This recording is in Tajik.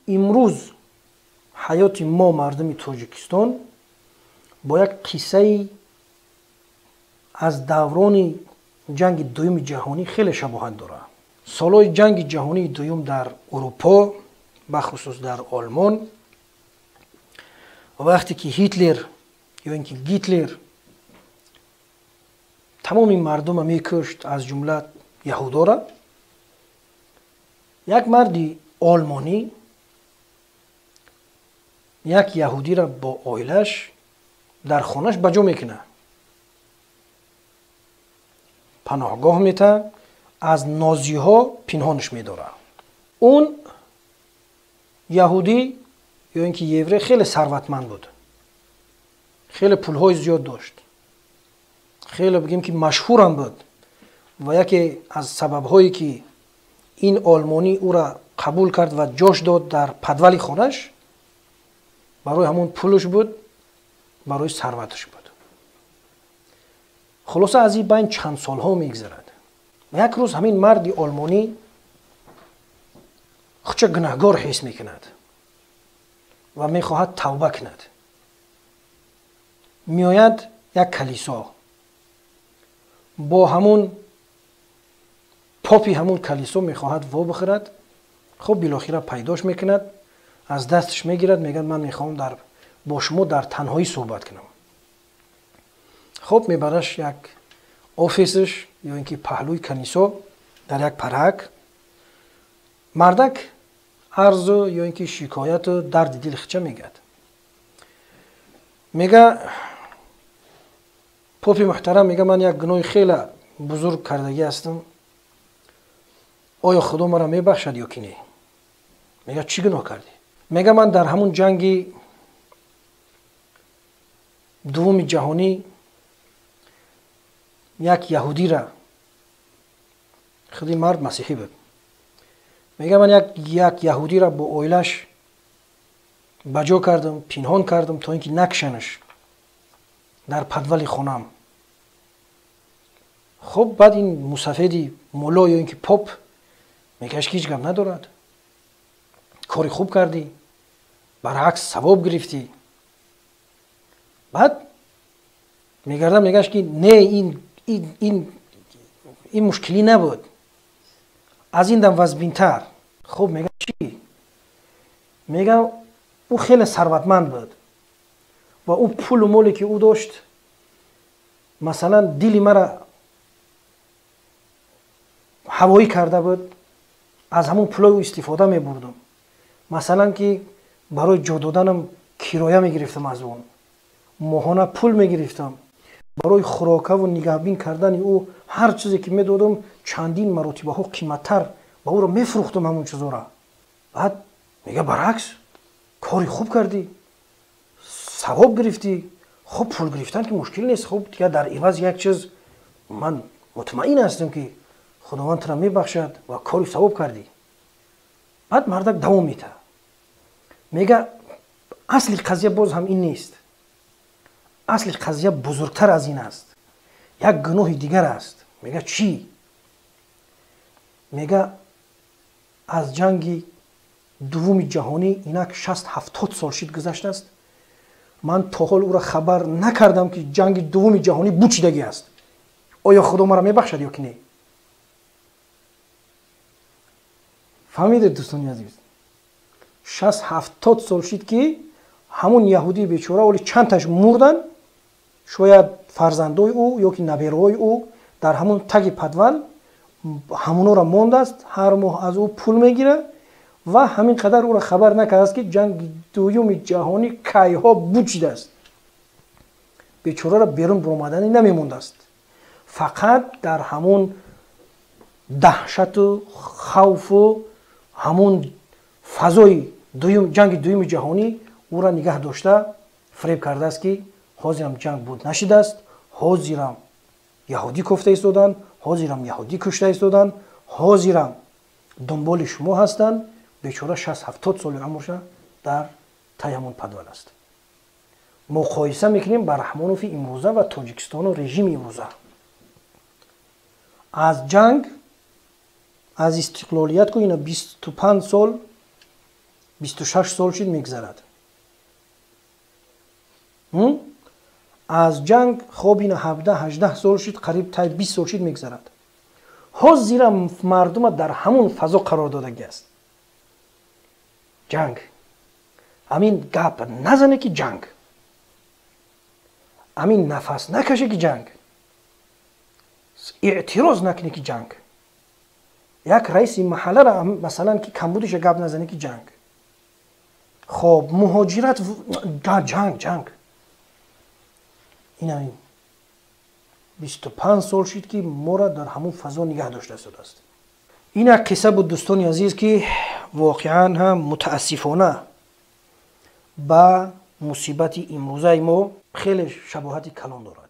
Имрӯз ҳаёти мо, мардуми Тоҷикистон, бо як қиссаи аз даврони ҷанги дуюми ҷаҳонӣ хеле шабоҳат дорад. Солҳои ҷанги ҷаҳонии дуюм дар Урупо, бахусус дар Олмон, вақте ки Ҳитлер ё ин ки Гитлер тамоми мардума мекушт, аз ҷумла яҳудора, як марди олмонӣ як яҳудиро бо оилаш дар хонаш ба ҷо мекунад, паноҳгоҳ метаҳад, аз нозиҳо пинҳонаш медорад. Он яҳудӣ ё ин ки еврей хеле сарватманд буд, хеле пулҳои зиёд дошт, хеле бигем ки машҳурам буд ва яке аз сабабҳое ки ин олмонӣ ӯра қабул кард ва ҷош дод дар падвали хонаш, барои ҳамон пулаш буд, барои сарваташ буд. Хулоса, аз ин байн чанд солҳо мегзарад. Як рӯз ҳамин марди олмонӣ худша гунаҳгор ҳис мекунад ва мехоҳад тавба кунад. Меояд як калисо, бо ҳамун попи ҳамун калисо мехоҳад во бихӯрад. Хуб, билохира пайдош мекунад, аз дасташ мегирад, мегӯяд: ман мехоҳам бо шумо дар танҳоӣ суҳбат кунам. Хуб, мебараш як офисаш ё ин ки паҳлӯи канисо дар як парак. Мардак арзу ё ин ки шикояту дарди дили худша мегӯяд. Мега: попи муҳтарам, мега, ман як гуноҳи хеле бузург кардагӣ ҳастам, оё Худо маро мебахшад ё ки не? Мега: чӣ гуноҳ кардӣ? Мега: ман дар ҳамун ҷанги дуввуми ҷаҳонӣ як яҳудира, худи мард масеҳӣ буд, мега, ман як яҳудира бо оилаш ба ҷо кардам, пинҳон кардам, то ин ки накшанаш дар падвали хонам. Хуб, баъд ин мусафеди мулло ё ин ки поп мегӯяш ки ҳеҷ гап надорад, кори хуб кардӣ, баръакс савоб гирифтӣ. Баъд мегардам, мегӯяш ки не, ин мушкилӣ набуд, аз ин дам вазбинтар. Хуб, мега чӣ? Мега, ӯ хеле сарватманд буд ва ӯ пулу моле ки ӯ дошт, масалан, дили мара ҳавоӣ карда буд, аз ҳамон пулои ӯ истифода мебурдам. Масалан, ки барои ҷо доданам кироя мегирифтам, аз он моҳона пул мегирифтам, барои хӯрокаву нигаҳбин кардани ӯ ҳар чизе ки медодам, чандин маротибаҳо қиматтар ба ӯро мефурӯхтам ҳамон чизора. Баъд мега: баръакс, кори хуб кардӣ, савоб гирифтӣ. Хуб, пул гирифтан ки мушкил нест, хуб, дигар дар иваз як чиз ман мутмаин ҳастам ки Худованд тура мебахшад ва кори савоб кардӣ. Баъд мардак давом метаҳад, мега: асли қазия боз ҳам ин нест, асли қазия бузургтар аз ин аст, як гуноҳи дигар аст. Мега: чӣ? Мега: аз ҷанги дуввуми ҷаҳонӣ инак 60-70 сол шид гузаштааст, ман то ҳол ӯро хабар накардам ки ҷанги дуввуми ҷаҳонӣ бучидагӣ аст, оё Худо маро мебахшад ё ки не? Фаҳмидед, дӯстони азиз, 60-70 сол шид ки ҳамун яҳудии бечора, оли чандташ мурдан, шояд фарзандои ӯ ё ки набераҳои ӯ дар ҳамун таги падвал ҳамунора мондааст, ҳар моҳ аз ӯ пул мегирад ва ҳамин қадар ӯро хабар накардааст ки ҷанги дуюми ҷаҳонӣ кайҳо бучидааст. Бечораро берун баромадани намемондааст, фақат дар ҳамун даҳшату хавфу ҳамун фазои ҷанги дуюми ҷаҳонӣ ӯра нигаҳ дошта фиреб кардааст ки ҳозирам ҷанг буд нашидааст, ҳозирам яҳудӣ кофта истоданд, ҳозирам яҳудӣ кушта истоданд, ҳозирам дунболи шумо ҳастанд. Бечора 60-70 соли умрша дар таи ҳамон падвал аст. Муқоиса мекунем ба Раҳмонови имрӯза ва Тоҷикистону режими имрӯза. Аз ҷанг, аз истиқлолият ку ина 25 сол 26 сол шид мегзарад. Аз ҷанг хоб ина 17-18 сол шид, қариб тай 20 сол шид мегзарад. Ҳозира мардума дар ҳамун фазо қарор додагӣ аст. Ҷанг. Амин гап назане ки ҷанг. Амин нафас накаше ки ҷанг. Эътироз накунӣ ки ҷанг. Як раиси маҳаллара масалан ки камбудиша гап назане ки ҷанг. Хоб муҳоҷират ҷанг ҷанг. Ин 25 сол шид ки моро дар ҳамун фазо нигаҳ дошта истодааст. Ин як қисса буд, дӯстони азиз, ки воқеан ҳам мутаассифона ба мусибати имрӯзаи мо хеле шабоҳати калон дорад.